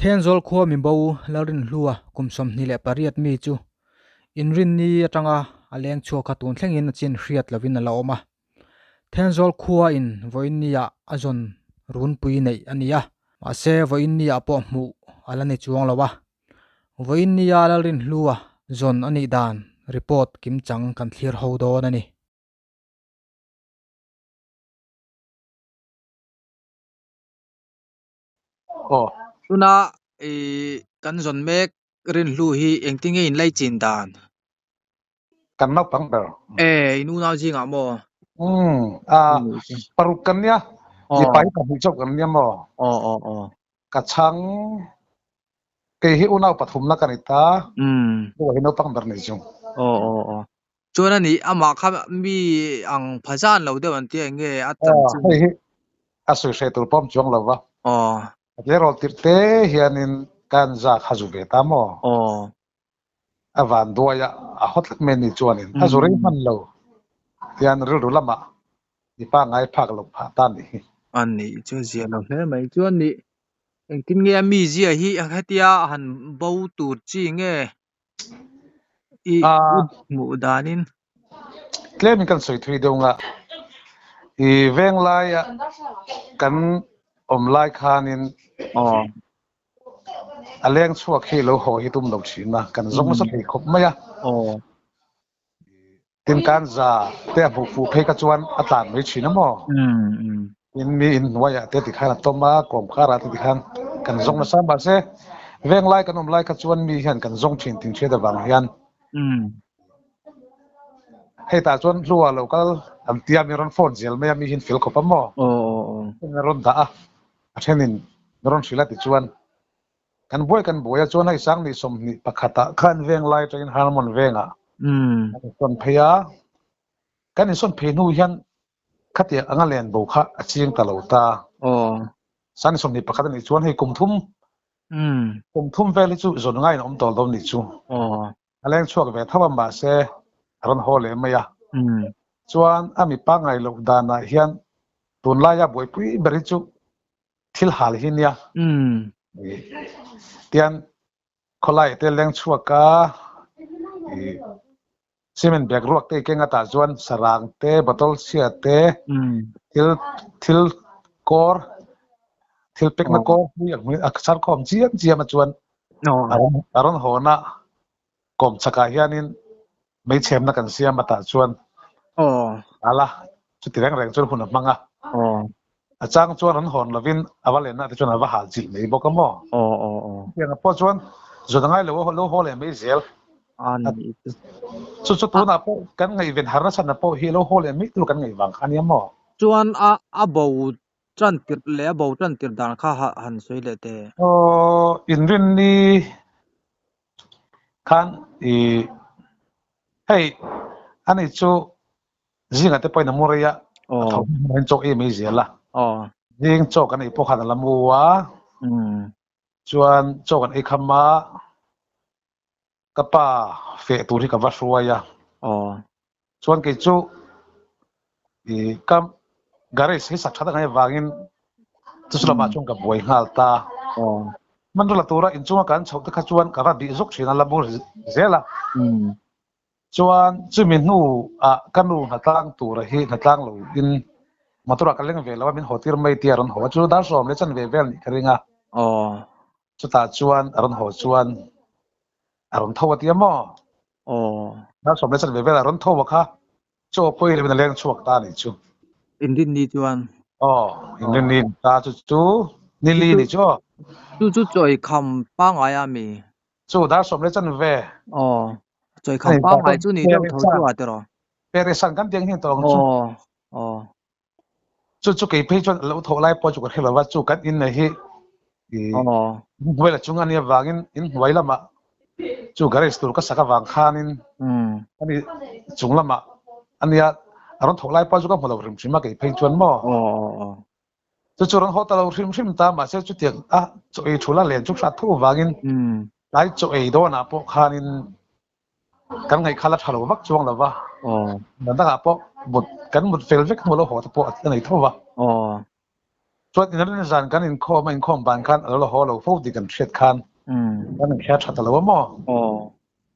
Thenzawl khua mibo Lalrinhlua kum 28 mi chu Inrinni atanga a leng chhuak kha tun thlengin a chin hriat lovin a la awm a. Thenzawl khua in vawiinni ah a zawn runpui neih a ni a, mahse vawiinni ah pawh hmuh a la ni chuang lo a. Vawiinni a Lalrinhlua zawn a nih dan report kimchang kan thlir ho dawn a ni. Aw, tuna i kan zawn mek Rinhlu hi engtin nge in laichin dan? Kan naupang ber. E, in unau zingah maw? Umm, a paruk kan nia, mipa hi pahnih chauh kan nia maw? Aw, aw, aw. Ka chhang, kei hi unau pathumna ka ni ta, chu hi naupang ber ni chu. Aw, aw, aw. Chuan a nih, amah kha mi ang pha zan lo deuh an tia eng nge a chan chin? Hei hi a sawi hreh tur pawh awm chuang lo va. Aw. A tleirawl tirh te hianin kan za kha zu ve ta maw? Aw. A van duai a, a haw tlat mai a ni chuanin a zu rei hman lo tian rilru lamah mi pangngai phak loh phah ta nih hi. A nih chu zia lo hle mai. Chuan nih engtin nge a mizia hi hetia han bo tur chi nge i hmuh danin? Tlemin kan sawi thui deuh nga i veng laia kan awm lai khanin A leng chhuak hi lo haw hi tum lo thin a, kan zawng nasa thei khawp mai a. Tin kan za te a hmuh fuh phei kha chuan a tlan mai thin a maw? Tin mi in hnuaiah te tikhan a tawm a, kawmkharah te tikhan kan zawng nasa mahse veng lai kan awm lai kha chuan mi hian kan zawng thin tih hriat avang hian hei tah chuan hlua lo kal an tia mi rawn phone zel mai a, mi hian fel khawp a maw? A rawn dah a. A thenin rawn hrilh a ti chuan kan buai kan buai a chuan hei Sangni 21 ah khan veng lai atangin Harmon vengah kan insawn phei a, kan insawn phei hnu hian khatiang anga len bo kha a ching ta lo ta. Sangni 21 a nih chuan hei kum thum kum thum vel hi chu zawn ngaiin a awm tawh lo nih chu. A leng chhuak ve tho a mahse a rawn haw leh mai a. Chuan a mi pangngai loh danah hian tunlaia buaipui ber hi chu thil hal hi nia. Tian khawlai te leng chhuak a cement bag ruak te i keng atah chuan sarang te bottle chhia te thil thil kawr thil pekna kawr pui a char khawm chiam chiam a chuan a rawn hawn a kawm chakah hianin Hmeichhemna kan siam atah chuan ala chuti reng reng chuan hun a hmang a. A chang chuan an hawn lovin a va lenna te chuan a va hal chilh mai bawk a maw? Chutiang pawh chuan zun a ngai lo a, lo haw leh mai zel. Chu chu tunah pawh kan ngaihven harna chhan pawh hi lo haw leh mai tur kan ngaih vang kha a nia maw? Chuan a a bo tan tirh leh a bo tan tirh dan kha han sawi leh teh. Aw inrinni Khan i hei ani chu zinga te pawhin a mu rei a, a tho hma chaw ei mai zel a. Zing chaw kan ei pawh khan a la mu a, chuan chaw kan ei kham a, ka pa feh tur hi ka va hruai a. Chuan kei chu i ka garage hi sak tha tak ang avangin chu chu lamah chuan ka buai nghal ta. Hmanraw la tura inchunga kan chhoh te kha chuan ka va bih zuk thin a, la bur zel a. Chuan chumi hnu ah ka nu hnatlang tura hi hnatlang lo in motor ah ka leng ve lo a, min haw tir mai tia a rawn haw a, chu dar sawm leh chanve vel nih ka ring a. Chutah chuan a rawn haw chuan a rawn tho a tia maw? Dar sawm leh chanve vel a rawn tho a kha chaw pawi lovin a leng chhuak ta a nih chu. Inrinni chuan? Aw, inrinni ni ta chu chu nili ni chu aw. Chu chu chaw i kham pangngai a mi? Chu dar sawm leh chanve. Aw, chaw i kham pangngai chu ni deuh tho chu a tiraw? Perisan kan tih ang hian tawng chu. Aw, aw. Chu chu kei phei chuan lo thawh lai pawh chu ka hre lo va, chu kan in nei hi i hnuai la chung a nia vangin in hnuai lamah chu garage tur ka sak avang khanin ani chung lamah a nia a rawn thawh lai pawh chu ka hmu lo hrim hrim a kei phei chuan maw. Chu chu rawn haw ta lo hrim hrim ta mahse chutiang a chaw ei thul a len chu hrat tho vangin tlai chaw ei dawnah pawh khanin Kan ngaih kha la tha lo vak chuang lo va, dan dangah pawh mut kan mut fel vek hnu lo haw te pawh a nei tho va. Chuan inrin zan kan inkhawm a inkhawm ban khan a lo la haw lo fo tih kan hriat khan kan inkher tha ta lo a maw?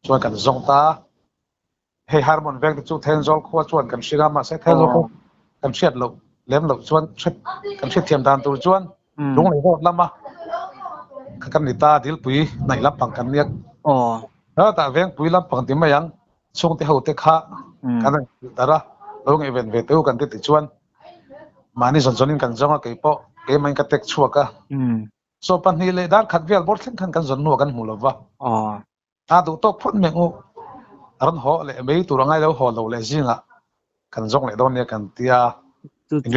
Chuan kan zawng ta. Hei Harmon veng te chu Thenzawl khua chuan kan hring a, mahse Thenzawl khua kan hriat loh lem loh chuan kan hriatthiam dan tur chuan Lunglei road lama kan ni ta, Dilpui hnaih lampang kan nia. Tah Vengpui lampang ti mai ang, chhungte ho te kha kan rawn hrilh darh a, lo ngaihven ve teh u kan ti ti chuan mahni zawn zawnin kan zawng a, keipawh keimah in ka tek chhuak a. Chaw pahnih leh dar khat vel bawr thleng khan kan zawn hnuah kan hmu lo va. A duh tawk phawt mai ang u, a rawn haw leh mai tur a ngai lo, haw lo leh zingah kan zawng leh dawn nia kan ti a. Chu chu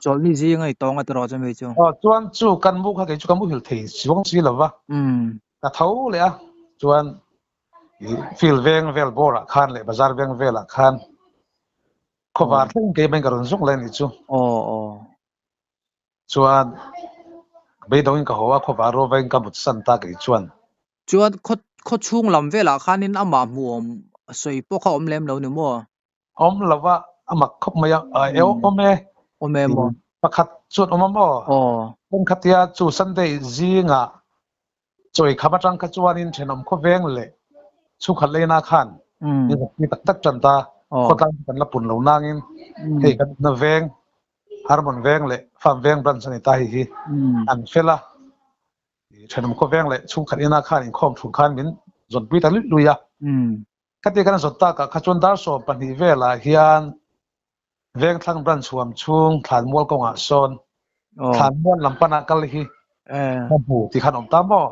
chawlhni zing a i tawng a tiraw chu mi chu. Aw chuan chu kan mu kha kei chu ka muhil thei chuang si lo va. Ka tho leh a, chuan field veng vel bawrah khan leh bazar veng velah khan khawvar thleng keimah in ka rawn zuk leh a nih chu. Aw aw. Chuan beidawngin ka haw a, khawvar ruavain ka mut san ta kei chuan. Chuan khaw khaw chhung lam velah khanin amah hmuhawm sawi pawh kha awm lem lo ni maw? Awm lo a, a mak khawp mai a, e awm e. Awm e maw? Pakhat chuan awm a maw? Aw. Khatia chu Sunday zingah Chawi kham atang kha chuanin thenawm khawveng leh chhungkhat leina khan in zakpui tak tak tan ta. Khawtlang chu kan la pun lo nangin hei kan na veng, Harmon veng leh Farm veng branch a ni ta hei hi an fel a. Thenawm khawveng leh chhungkhat ina khan inkhawm thung khan min zawnpui ta luih luih a. Khati kan zawt takah kha chuan dar 12 velah hian Vengthlang branch huam chhung Thlanmual kawngah sawn Thlanmual lam pana kal hi ka hmu tih khan awm ta maw?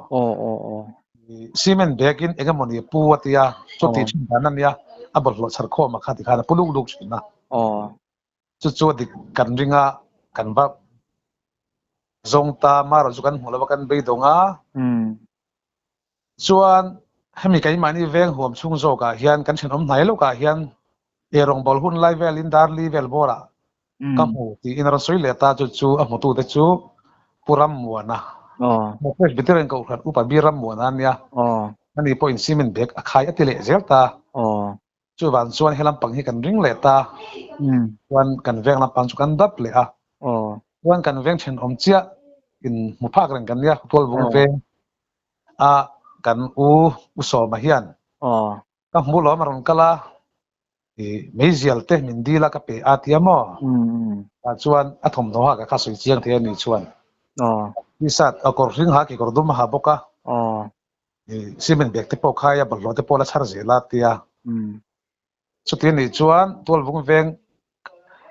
Cement bag in eng emawni pu a tia, chuti thin dan a nia, a bawlhhlawh chhar khawm a kha ti khan a pu luk luk thin a. Chu chu a dik kan ring a, kan va zawng ta, marawh chu kan hmuh lova kan beidawng a. Chuan hemi keimahni veng huam chhung zawkah hian kan thenawm hnai lawkah hian eirawngbawl hun lai velin dar li vel bawrah ka hmu tiin a rawn sawi leh ta chu chu a hmutute chu Pu Rammuana Presbyterian Kohhran Upa Bi Rammuana a nia. Ani pawhin cement bag a khai a ti leh zel ta. Chuvang chuan he lampang hi kan ring leh ta. Chuan kan veng lampang chu kan dap leh a. Chuan kan veng thenawm chiah in hmu phak reng kan nia Tualvung veng a kan u u Sawma hian ka hmu lawm a rawn kal a i meizial te min dil a ka pe a tia maw tah chuan a thawmhnaw ha ka kha sawi chiang thei a ni chuan t-shirt a kawr hring ha kekawr dum a ha bawk a i cement bag te pawh khai a bawlhhlawh te pawh la chhar zel a tia chuti anih chuan Tualvung veng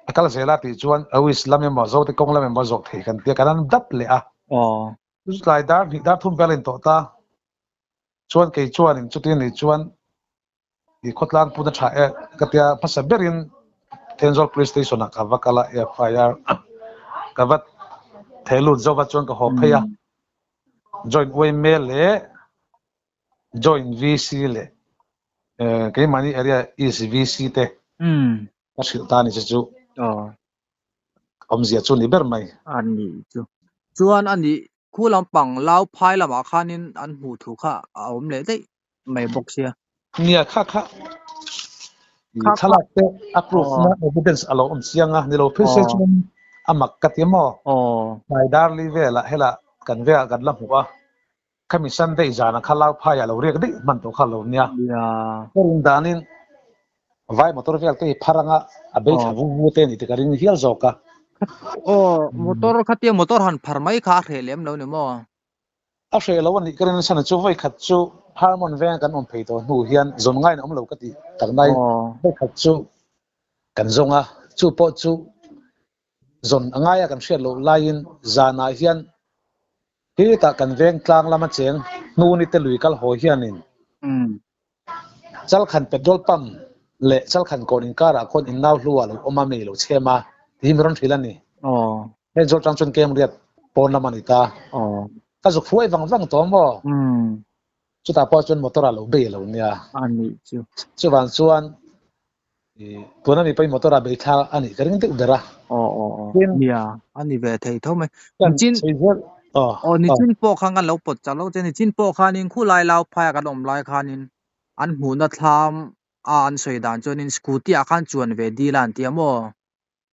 a kal zel a tih chuan Awis lam emaw Zote kawng lam emaw zawk thei kan tia kan han dap leh a. Chu tlai dar hnih dar thum vel a intawh ta. Chuan kei chuanin chuti anih chuan i khawtlang pun a tha e ka tia hmasa berin Thenzawl Police Station ah ka va kal a FIR ka va theh lut zova chuan ka haw phei a. Joint yma leh Joint VC leh keimahni area East VC te ka hrilh ta a ni che chu. Awmzia chu ni ber mai. A ni chu. Chuan a nih khu lampang lau phai lamah khanin an hmuh thu kha a awm leh daih mai bawk sia. Nia kha kha thlalak te a proof na evidence a lo awm chiang a ni lo phei se chuan a mak ka ti maw. Tlai dar li velah helah kan velah kan la hmuh a. Khami Sunday zana kha lau phaiah lo riak daih hman tawh kha lo nia. Ka rin danin vai motor vel te hi phar anga a bei thla vung vu te a ni tih ka ring hial zawk a. Aw motor khatia motor han phar mai kha a hreh lem lo ni maw? A hreh lo a nih ka rin nasa na chu vawi khat chu Harmon venga kan awm phei tawh hnu hian zawn ngaiin a awm lo ka ti tak nai vawi khat chu kan zawng a, chu pawh chu zawn a ngaia kan hriat loh laiin zanah hian Hetah kan veng tlang lama cheng hnuni te lui kal haw hianin Chalkhan petrol pump leh Chalkhan kawn inkarah khawn in nau hluah lo awm a mei lo chhem a ti hi mi rawn hrilh a ni. Hei zawr tang chuan kem riat pawn lam a ni ta. Ka zuk hruai vang vang tawh maw? Chutah pawh chuan motor ah lo bei lo nia. Chuvang chuan Tuna mi pawhin motor ah bei thla a nih ka ring deuh ber a. Aw aw aw. Nia, a ni ve thei tho mai. Nichin aw nichin pawh khan kan lo pawt chak lo che nichin pawh khanin khulai lau phaia kan awm lai khanin an hmuhna thlam a an sawi dan chuanin scooty ah khan chuan ve dil a an ti a maw?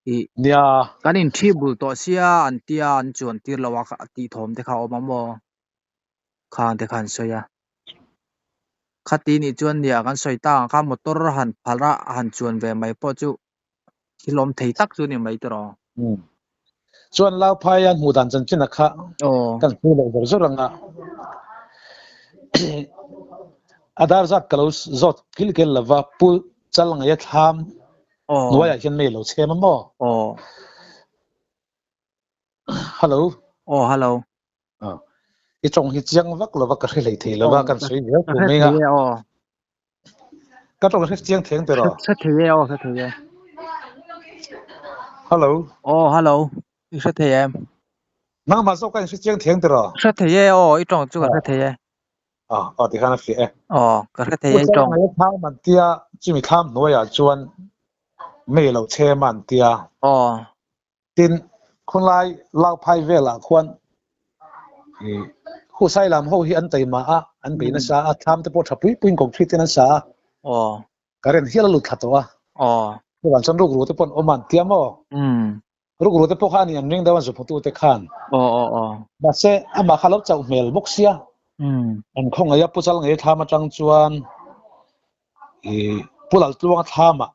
I Nia. Kan in thi bul tawh sia an tia an chuan tir lo a tih thawm te kha a awm a maw? Khang te kha an sawi a. Khati nih chuan nia kan sawi ta ang kha motor han phalh a han chuan ve mai pawh chu thil awm thei tak chu ni mai tiraw. Um. Chuan lau phai an hmuh dan chanchin a kha kan hmu lo zawr zawr anga a dar zat ka lo zawt kil kel lova pu chal ngai a thlam hnuaiah hian mei lo chhem a maw? Hello. Aw hello. I tawng hi chiang vak lova ka hre hlei thei lova kan sawi zel tur mai a. Ka tawng hre chiang theng tiraw? Hre thei e aw hre thei e. Hello. Aw hello. I hre thei em? Nangmah zawk ka in hre chiang theng tiraw? Hre thei e aw i tawng chu ka hre thei e. Aw aw tikhan a fiah e. Aw ka hre thei e i tawng. Ngai thlam an tia chumi thlam hnuaiah chuan mei lo chhem an tia. Aw. Tin, khawlai Lauphai velah khuan Husai lam ho hi an taima a, an bei nasa a, thlam te pawh tha pui puiin concrete in an sa a. Aw. Current hial a lut thla tawh a. Aw. Chuvang chuan rukru te pawh an awm a an tia maw? Um. Rukru te pawh kha ani an ring deuh a zuhmutu te khan. Aw aw aw. Mahse, amah kha lo chauh hmel bawk sia. Um. An khawngaih a Pu Chal ngei thlam atang chuan i Pu Laltluanga thlamah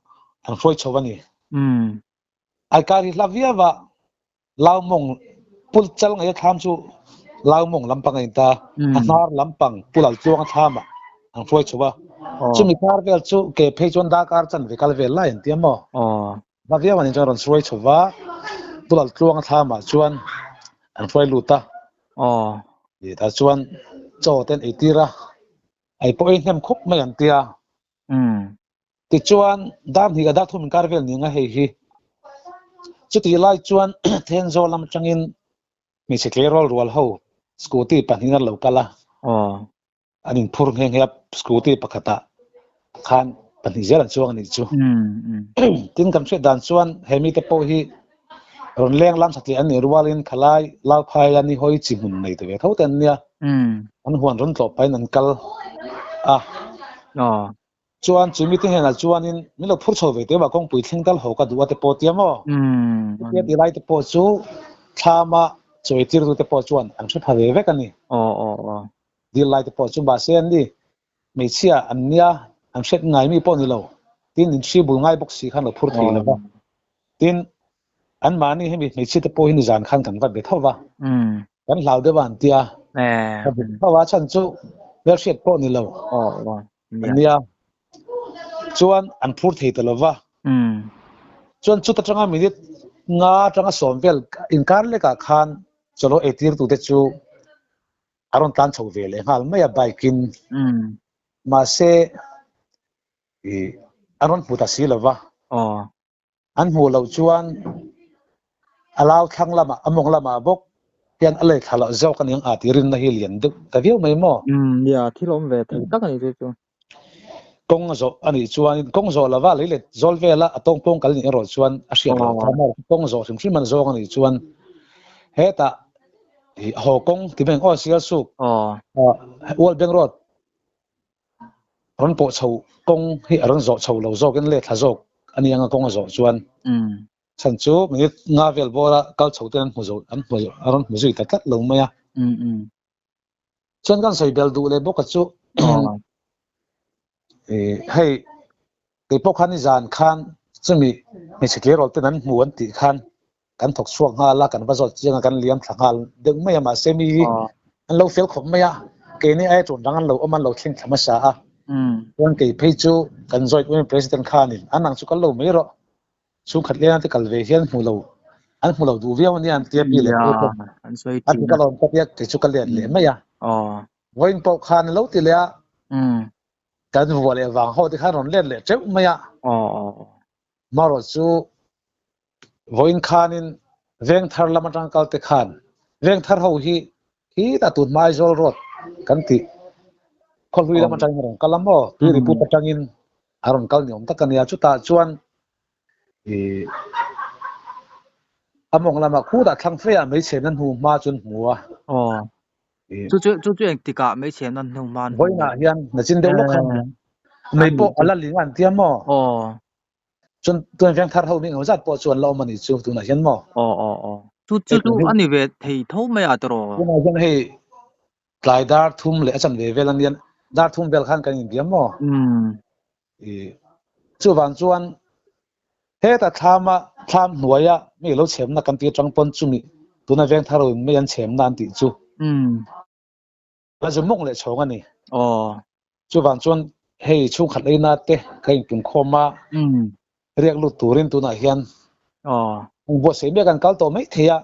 an hruai chho a ni. Um. Ai kar hi hla viau a, Laumawng pul chal ngei a thlam chu Laumawng lampang a in ta, a hnar lampang pul al tluang a thlam ah an hruai chho a. Chumi kar vel chu ke phei chuan darkar chanve kal vel lai an ti a maw? Hla viau anih chuan rawn hruai chho va, pul al tluang a thlam ah chuan an hruai lut a. Tah chuan chaw te an ei tir a, ei pawh ei hnem khawp mai an ti a. Tichuan, dar hnih leh dar thum inkar vel ning a hei hi. Chutih lai chuan Thenzawl lam atangin hmeichhe tleirawl rual ho scooty pahnihin an lo kal a. An inphur nghe nghe a, scooty pakhatah khan pahnih zel an chuang a nih chu. Tin, kan hriat dan chuan he mite pawh hi rawn leng lam satliah an nih rualin khalai Lauphai a ni hawi chi hmun nei ta ve tho te an nia. An huan rawn tlawh pahin an kal a. Chuan chu mite hnenah chuanin min lo phur chho ve teh mah kawngpui thleng tal haw ka duh a te pawh tia maw? Chutia ti lai te pawh chu thlama chawi tirtu te pawh chuan an hre pha ve vek a ni. Dil lai te pawh chu mahse an ni hmeichhia an nia an hriat ngai mi pawh ni lo tin in hri bul ngai bawk si khan lo phur thei lo va. Tin anmahni hemi hmeichhia te pawh hi nizan khan kan va be tho va. Kan hlau deuh a an tia. Ka be tho a chhan chu hmelhriat pawh ni lo. Nia. Chuan an phur thei ta lo va. Chuan chuta tanga minute nga atanga sawm vel inkar lekah khan chawlh ei tir tute chu a rawn tlan chho ve leh nghal mai a bike in. Mahse an rawn hmu ta si lo va. An hmuh loh chuan a lau thlang lamah, a mawng lamah bawk hian a lei thla loh zawk a ni ang a tih rinna hi lian deuh ta viau mai maw? Umm, nia, thil awm ve thei tak a ni chu chu. Kawng a zawh a nih chuan kawng zawh lova lei let zawl vela a tawng pawng kal nih erawh chuan a hriat loh ta maw? Kawng zawh hrim hrim an zawng a nih chuan hetah haw kawng ti mai ang aw Sialsuk, World Bank Road Rawn pawh chho kawng hi a rawn zawh chho lo zawkin let thla zawk a ni anga kawng a zawh chuan chhan chu minute nga vel bawra kal chho ten an hmu zo an hmu a rawn hmu zui ta tlat lo mai a. Chuan kan sawi bel duh leh bawk a chu hei kei pawh khan nizan khan chumi hmeichhe tleirawl ten an hmu an tih khan kan thawk chhuak nghal a, kan va zawt chiang a, kan liam thla nghal deuh mai a, mahse mi hi an lo fel khawp mai a, keini aia tun dang an lo awm a, an lo thleng thla hmasa a, chuan kei phei chu kan joint women president khanin an ang chu kal lo mai rawh, chhungkhat leng te kal ve hian hmu lo an hmu lo duh viau a nia an tia pi leh pu pawh a ti ka lawm ka tia kei chu ka let leh mai a, vawiin pawh khan a lo ti leh a, kan vuah leh vang ho te khan rawn let leh teuh mai a, marawh chu Vawiin khanin Vengthar lam atang kal te khan Vengthar ho hi khitah tun hma Aizawl road kan tih khawhlui lam atangin a rawn kal a maw? Tui riput atangin a rawn kal ni awm tak a nia. Chutah chuan ih a mawng lamah khutah thlang fe ah hmeichhe nan hnu hma chu an hmu a. Chu chu chu chu engtikah hmeichhe nan hnu hma an hmu? Vawiinah hian nachin deuh lawk khan mei pawh a la ling a an tia maw? Chuan tun veng thar ho mi engemaw zat pawh chu an la awm a nih chu tunah hian maw? Aw aw aw. Chu chu chu a ni ve thei tho mai a tiraw? Tunah hian hei tlai dar thum leh a chanve vel ania dar thum vel khan kan inbiam maw? Umm. I chuvang chuan heta thlama thlam hnuaia mi lo chhemna kan tih atang pawn chumi tuna veng thar ho in mei an chhemna an tih chu. Umm. A zu mawng leh chhawng a ni. Aw. Chuvang chuan hei chhungkhat leina te ka inpun khawm a. Umm. Riak lut turin tunah hian. Aw. Buatsaih mek an kal tawh mai thei a.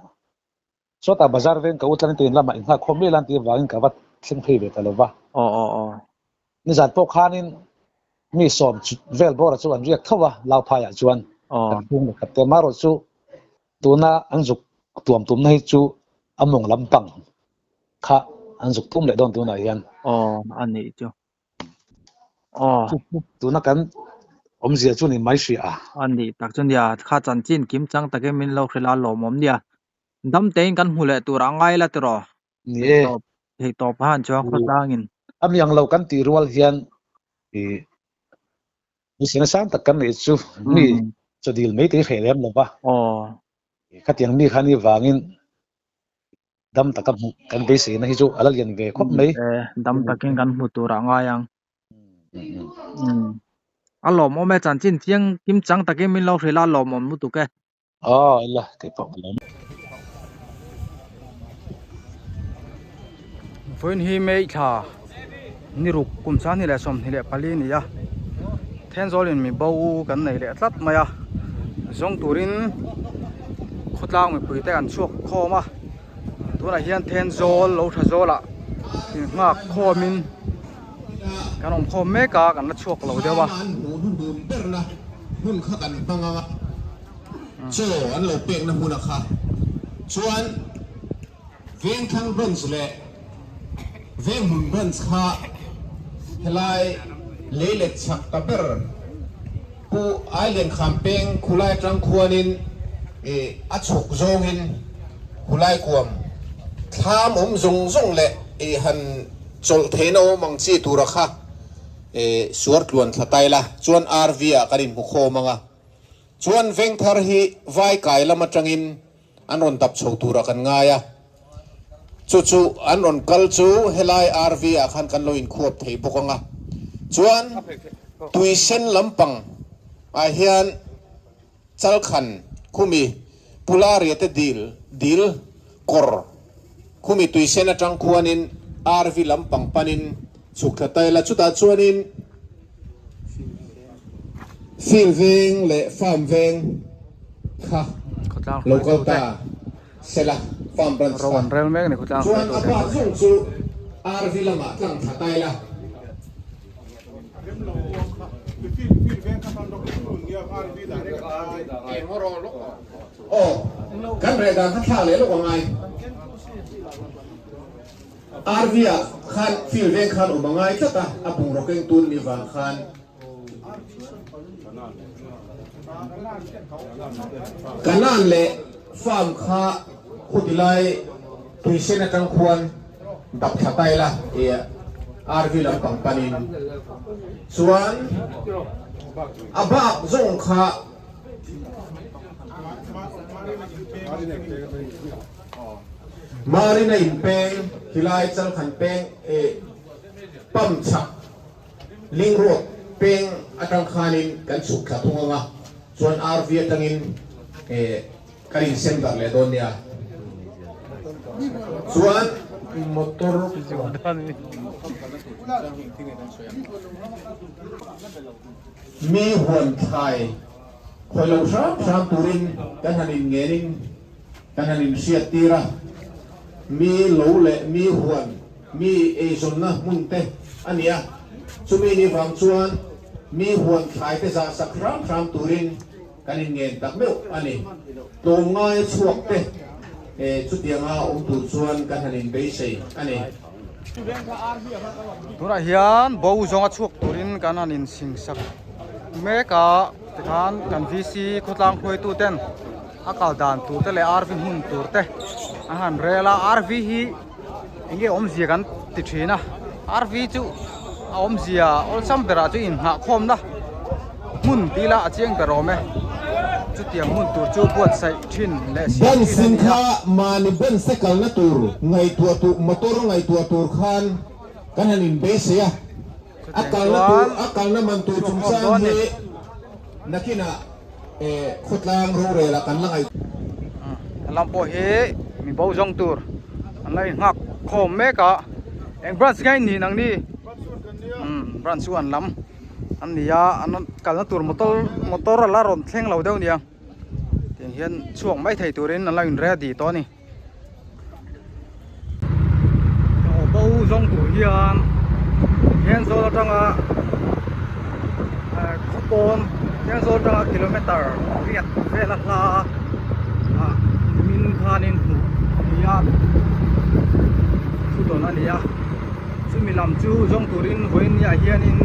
Sawtah bazar veng ka u tlang te in lamah inghak khawm mai lan tih avangin ka va thleng phei ve ta lo va. Aw aw aw. Nizan pawh khanin mi sawm vel bawra chu an riak tho a Lauphaiah chuan. Aw. Kan chhung leh khat te marawh chu tuna an zuk tuam tumna hi chu a mawng lampang kha an zuk tum leh dawn tunah hian. Aw a nih chu. Aw. Tuna kan awmzia chu ni mai hria a. A nih tak chu nia, kha chanchin kim chang takin min lo hrilh a lawmawm nia. Dam tein kan hmu leh tur a ngai la tiraw? Ni e. Thei tawp han chuan khawtlangin. A mi ang lo kan tih rual hian i mi sang tak kan neih chu mi chawdil mai te hi hreh lem lo va. Aw. Khatiang mi kha ni vangin dam taka hmuh kan beiseina hi chu a la lian ve khawp mai. Dam takin kan hmu tur a ngai ang. A lawmawm e, chanchin chiang kim chang takin min lo hrilh a, lawmawm lutuk e. Aw ila kei pawh ka lawm. Vawiin hi May thla ni ruk kum 2024 a ni a, Thenzawl in mi bo kan nei leh tlat mai a, zawng turin khawtlang mipui te an chhuak khawm a, tunah hian Thenzawl lo tha zawlah inghak khawmin kan awm khawm mek a, kan la chhuak lo deuh a. Chaw an lo pekna hmuna kha chuan Vengthlang Branch leh Venghmun Branch kha helai leilet chak ta ber Pu Ailiankham peng khulai atang khuanin a chhuk zawngin khulai kuam thlam awm zawng zawng leh han chawlh theihna awm ang chi tura kha suar tluan thla tai la chuan RV ah kan inhmu khawm ang a. Chuan Vengthar hi vai kai lam atangin an rawn dap chho turah kan ngai a, chu chu an rawn kal chu helai RV ah khan kan lo inkhuap thei bawk ang a. Chuan Tuisen lampang ah hian Chalkhan khumi Pularia te dil dil kawr khumi Tuisen atang khuanin RV lampang panin chhuk thla ta ila chutah chuanin Field veng leh farm veng kha lo kal ta sela farm branch kha chuan a bak zawng chu RV lamah tlang thla ta ila. Aw kan reh dan kha thlak leh lawk a ngai. RV ah khan field veng khan awm a ngai tlat a, a bungraw keng tun ni vang khan Kanan leh farm kha khuti lai tuisen atang khuan dap thla ta ila i RV lampang panin chuan a bak zawng kha Marina in peng, khilai Chalkhan peng eh pump chhak Ling Road peng atang khanin kan chhuk thla thung anga, chuan RV atangin eh kan insem darh leh dawn nia. Chuan motor mi huan thlai khawi lo hram hram turin kan han inngenin Kan han inhriat tir a, mi lo leh mi huan, mi eizawnna hmun te a ni a, chumi ni vang chuan mi huan thlai te zah sak hram hram turin kan inngen tak meuh a ni. Tlawmngai chhuak te chutianga awm tur chuan kan han inbeisei a ni. Tunah hian bo zawnga chhuak turin kan han insingsak mek a, tikhan kan VC khawtlang hruaitu ten a kal dan tur te leh RV hmun tur te an han rel a, RV hi eng nge awmzia kan ti thin a, RV chu a awmzia awlsam berah chu inhnahkhawmna hmun. hmun tih ila a chiang ber awm e. Chutiang hmun tur chu buatsaih thin leh siam Ban thin a sin ni a. kha mahni ban se kalna tur ngaihtuah tur motor ngaihtuah tur khan kan han inbeisei a, a Chutiang kalna tur chuan a kalna man tur chhuak khawm chungchang dawn a ni. hi nakinah khawtlang rorel ah kan la ngaih. Helam pawh hi mi bo zawng tur an la inghak khawm mek a, eng branch nge in nih nang ni? Branch chu an lam an ni a, an kalna tur motor motor a la rawn thleng lo deuh nia, tiang hian chhuak mai thei turin an lo in ready tawh a ni. Aw bo zawng tur hian Thenzawl atanga khawpawn Thenzawl atanga kilometer riat vel a hla a nimin khanin hmuh a ni a thu dawn a ni a chumi lam chu zawng turin vawiin niah hianin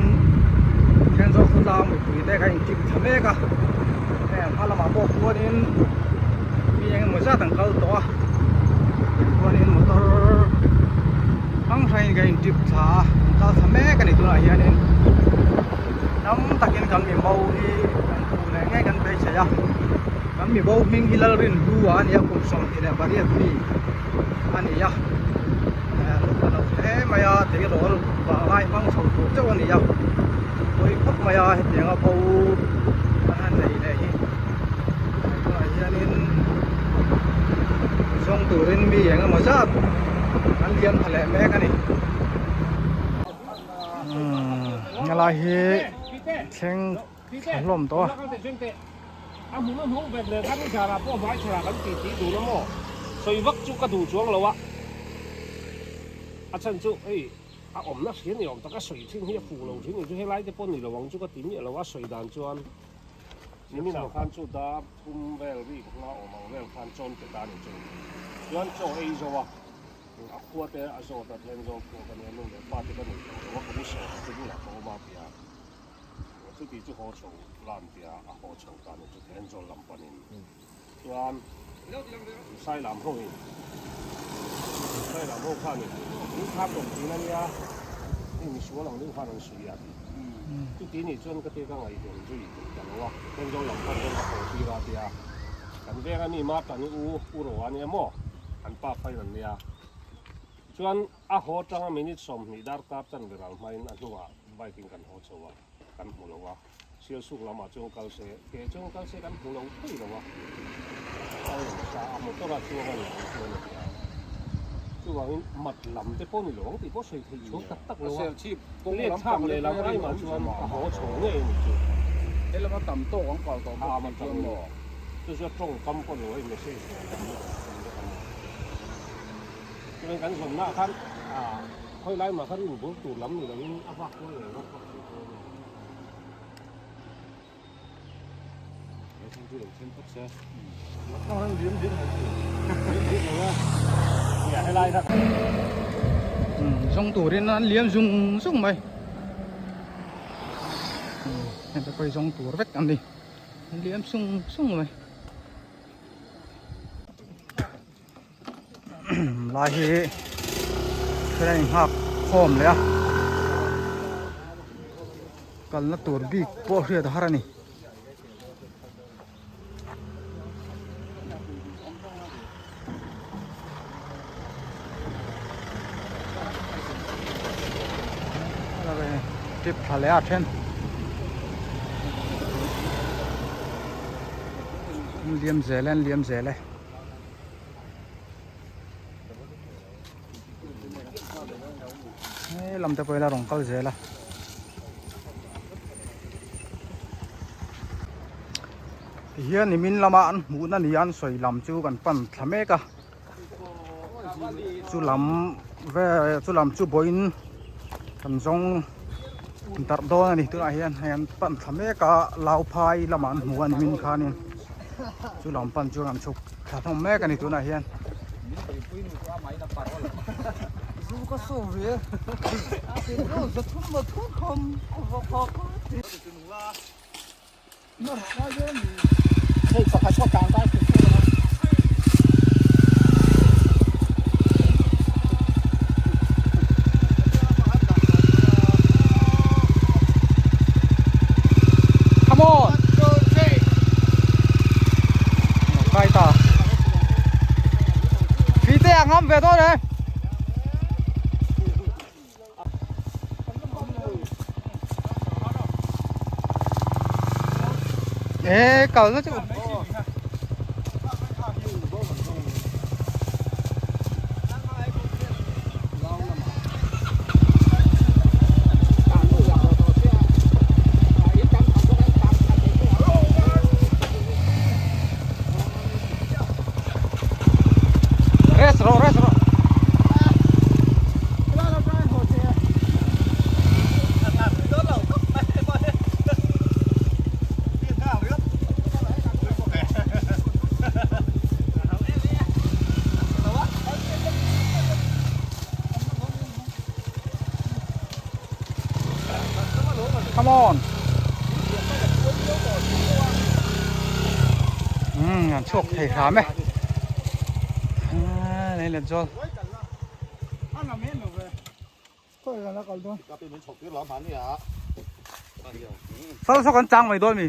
Thenzawl khawtlang mipui te kha in tip thla mek a heng hma lamah pawh khuanin mi eng emaw zat an kal tawh a chuanin motor hrang hrangin kan in trip thla a an kal thla mek a ni tunah hianin tam takin kan mi bo hi kan hmuh leh ngei kan beisei a kan mi bo hming hi Lalrinhlua a ni a kum 28 mi a ni a a lo hle mai a tleirawl vanglai hmang chho tur chauh a ni a pawi khawp mai a hetiang a bo an han nei leh hi tunah hianin zawng turin mi eng emaw zat an liam tha leh mek a ni umm helai hi thleng thla hlawm tawh a. A hmun a hnung bet leh khan zara pawh hmai chhara kan tih tih dun a maw? Sawi vak chu ka duh chuang lo a, a chhan chu hei a awmna hria ni awm tak a sawi thin hi a fuh lo thin ni chu helai te pawh ni lo ang chu ka ti miah lo a sawi dan chuan niminah khan chu dar thum vel rik hma awm ang vel khan chawn pe ta ni chu chuan chaw ei zo a a khua te a zawt a Thenzawl khua ka nia nu leh pa te ka nei tawh lo a ka u sawm te bulah ka awm a tia. Chuti chu haw chho lan tia a haw chho ta ni chu Thenzawl lam panin chuan Sailam ho in Sailam ho khanin in kha tawp thin a nia hei misual ang deuh khan an sawi a ti. Chuti nih chuan ka tia ka ngaihven zui thei ta lo a, Thenzawl lam pan chuan ka haw tir a tia kan veng a mi Marta ni u u Roa nia maw an pa fain an nia chuan a haw tanga minute 20 darkar chanve ral hmain a hnuah Bike in kan haw chho a, kan hmu lo a, Sialsuk lamah chuan kal se, ke chuan kal se kan hmu lo thei lo a, kal lo sa a, motor ah chuang a ni ang chuan a ti a, chuvangin mat lam te pawh ni lo ang tih pawh sawi theih chhuak tak tak lo a, let thlak leh lam aimah chuan a haw chho ngei a ni chu. Helama tam tawk ang kal tawh bawk tih chuan maw? Chu chu tawngkam pawh ni lo, hei message nen tam lutuk a awm vek a ni. Chuan kan zawmnaah khan Khawi lai mah kha rin bul tur lam ni loin a vak kual ngei vak vak thei dawn a. Zawng turin an liam zung zung mai. Heng te pawh hi zawng tur vek an ni. An liam sung sung mai. Lai hi thil a inghak khawm leh a kalna tur bik pawh hriat a har a ni. Trip thla leh a then. Liam zel e an liam zel e. He lam te pawh ila rawn kal zel a. Tihian nimin lama an hmuhna ni an sawi lam chu kan pan thla mek a. Chu lam vel chu lam chu vawiin kan zawng darh dawn a ni tunah hian hei an pan thla mek a Lauphai lamah an hmu a nimin khanin chu lam pan chuan an chhuk thla hlawm mek a ni tunah hian. Come on! ve dawn e. Ê cầu nó chứ. Rest rawh rest rawh. Come on. Um an chhuak thei hram e. Lei let zawl. Sal saw kan chang mai dawn mi.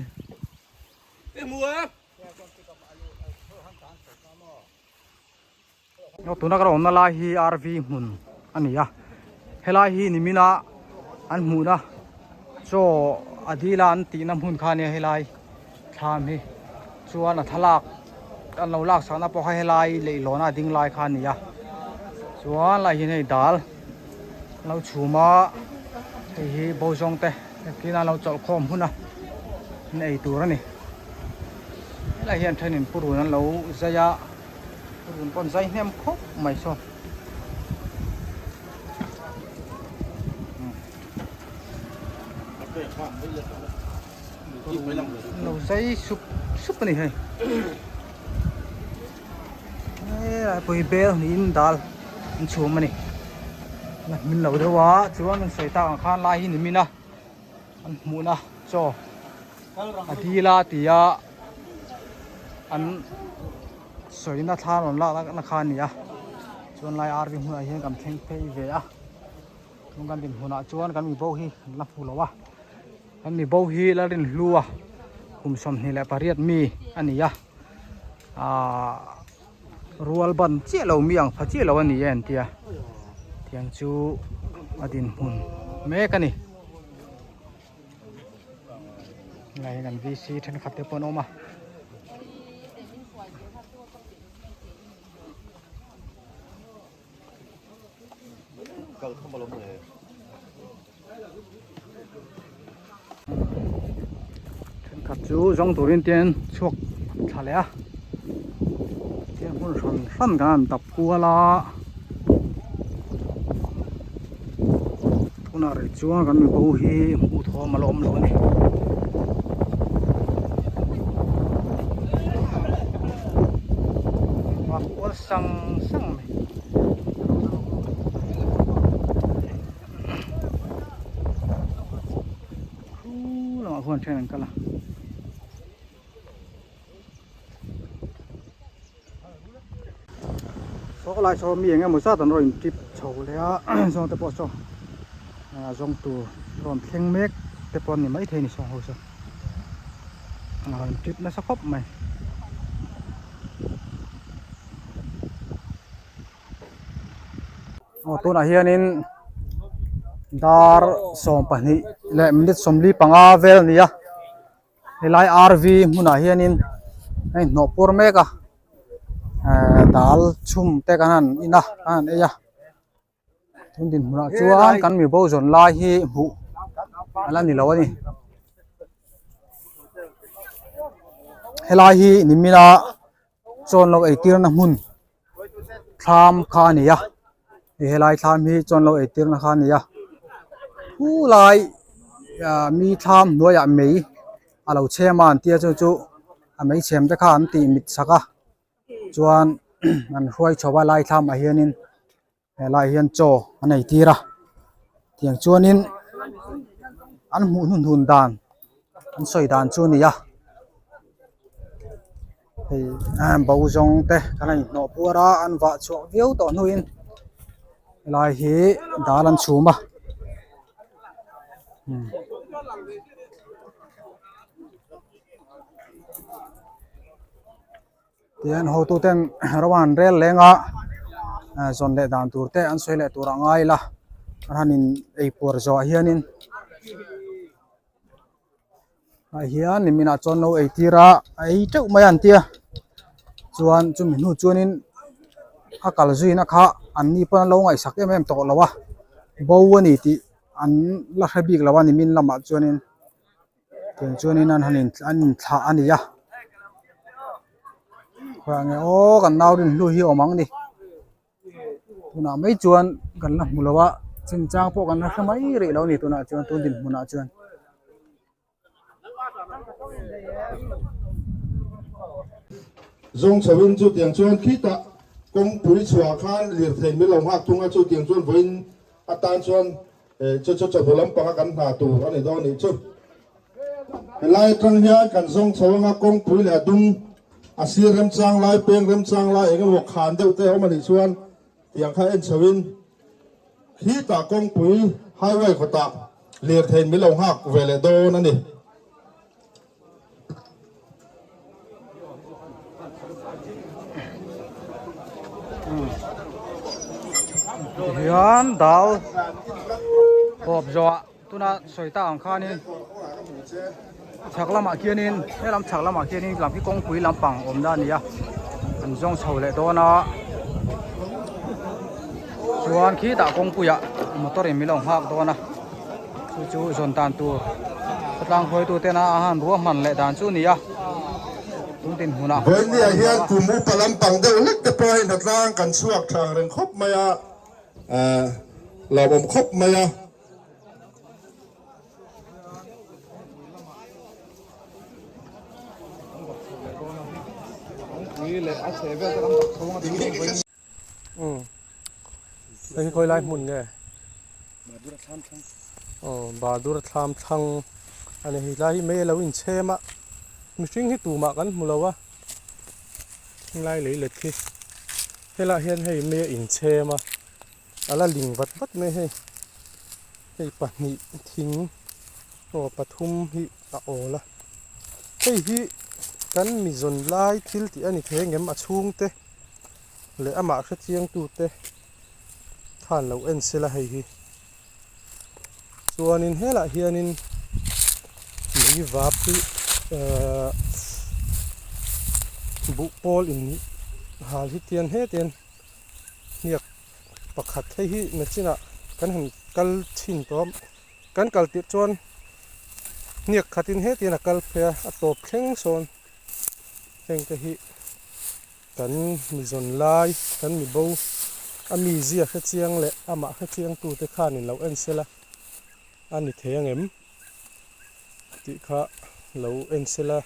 Tuna kan awmna lai hi RV hmun a ni a helai hi nimina an hmuhna chaw a dila an tihna hmun kha ania helai thlam hi chuan a thlalak an lo lak sakna pawh kha helai leihlawn a ding lai kha a ni a chuan lai hian hei dal an lo chhum a hei hi bo zawng te tina an lo chawlh khawm hun a an ei tur a ni helai hian thenin purun an lo zai a. Run pawn zai hnem khawp mai saw. Lo zai sup sup a ni hei. Helai pawh hi bel niin dal an chhum a ni. La hmin lo deuh a chuan an sawi tak ang khan lai hi ni min a an hmuhna chaw a dil a ti a an sawina thla rawn lak na kha a ni a chuan lai RV hmunah hian kan thleng phei ve a chung kan dinhmunah chuan kan mibo hi kan la hmu lo a kan mibo hi Lalrinhlua kum 28 mi a ni a ahh rual ban chiah lo mi ang pha chiah lo a ni e an tia tiang chu a dinhmun mek a ni. Lai hian an VC thenkhat te pawh an awm a. Thenkhat chu zawng turin te an chhuak thla leh a. Tiang hmun hran hran kan han dap kual a. Tunah rih chuan kan mibo hi hmuh thawm a la awm lo a ni. Vak kual sang sang mai. Khu lamah khuan then an kal a. Saw lai saw mi eng emaw zat an rawn in tip chho leh a zawng te pawh saw ah zawng tur rawn thleng mek te pawh an ni maithei a ni saw ho saw a rawn in tip nasa khawp mai. Aw tunah hianin dar 12 leh minute 45 vel a ni a. Helai RV hmunah hianin a inhnawh pur mek a ehh dal chhum te kan han in a kan han ei a tun dinhmunah chuan kan mi bo zawn lai hi hmuh a la ni lo a ni helai hi nimina chawn lo eitirna hmun thlam kha a ni a helai thlam hi chuan lo eitir na kha a ni a khu lai ah mi thlam hnuaiah mei a lo chhem a an tia chu chu a mei chhem te kha an tih mit sak a chuan an hruai chho a lai thlam ah hianin helai hian chaw an eitir a tiang chuanin an hmuh hnuhnun dan an sawi dan chu a ni a hei bo zawng te kan han inhnawh puar a an vah chhuah viau tawh hnuin helai hi dal an chhum a. Tihian hotuten ro an rel leng a zawn leh dan tur te an sawi leh tur a ngai la an han in ei puar zawh ah hianin ah hian nimin ah chuan lo ei tir a a ei teuh mai a an tia chuan chumi hnu chuanin a kal zuina kha an ni pawn an lo ngaihsak em em tawh lo a bo a ni tih an la hre bik lo a nimin lamah chuanin tiang chuanin an han in an inthlah a ni a khawiah nge aw kan nau rinhlu hi a awm ang ni tunah mai chuan kan la hmu lo a chinchang pawh kan la hre mai rih lo a ni tunah chuan tun dinhmunah chuan. Zawng chhoin chutiang chuan khitah kawngpui chhuah khan lirthei min lo nghak thung a, chutiang chuan vawiin atan chuan chu chu chawhnu lampanga kan hna tur a ni dawn nih chu. Helai atang hian kan zawng chho anga kawngpui leh a dum a sir remchang lai, peng remchang lai eng emaw khan deuh te a awm a nih chuan tiang kha en chhoin khitah kawngpui highway kawtah lirthei min lo nghak ve leh dawn a ni. Tihian dal kawp zawh tuna sawi ta ang khanin chhak lamah khianin helam chhak lamah khianin lam hi kawngpui lampang awmna a ni a an zawng chho leh dawn a chuan khitah kawngpuiah motor in min lo nghak dawn a. Chu chu zawn dan tur khawtlang hruaitu tena a han ruahman leh dan chu a ni a, tun dinhmunah Vawinia hian kum upa lampang deuh hlek te pawh hei hnatlang kan chhuak thang reng khawp mai a, lawmawm khawp mai a. Hei hi khawi lai hmun nge? Aw Badur thlam thlang a ni helai hi mei a lo inchhem a mihring hi tumah kan hmu lo a helai lei let hi helaiah hian hei mei a inchhem a a la ling vat vat mai hei hei pahnih thing aw pathum hi a awl a hei hi kan mi zawn lai thil tih a ni thei ang em a chhungte. Leh amah hrechiang tute khan lo en sela hei hi. Chuanin helah hianin mei vap hi ehh buh pawl in hal hi tian hetian hniak pakhat hei hi nachinah kan han kal chhin tawh a kan kal tirh chuan hniak khatin hetian a kal phei a a tawp thleng sawn heng te hi. Kan mi zawn lai, kan mi bo, a mi zia hre chiang leh amah hre chiang tute khanin lo en sela a ni thei ang em tih kha lo en sela.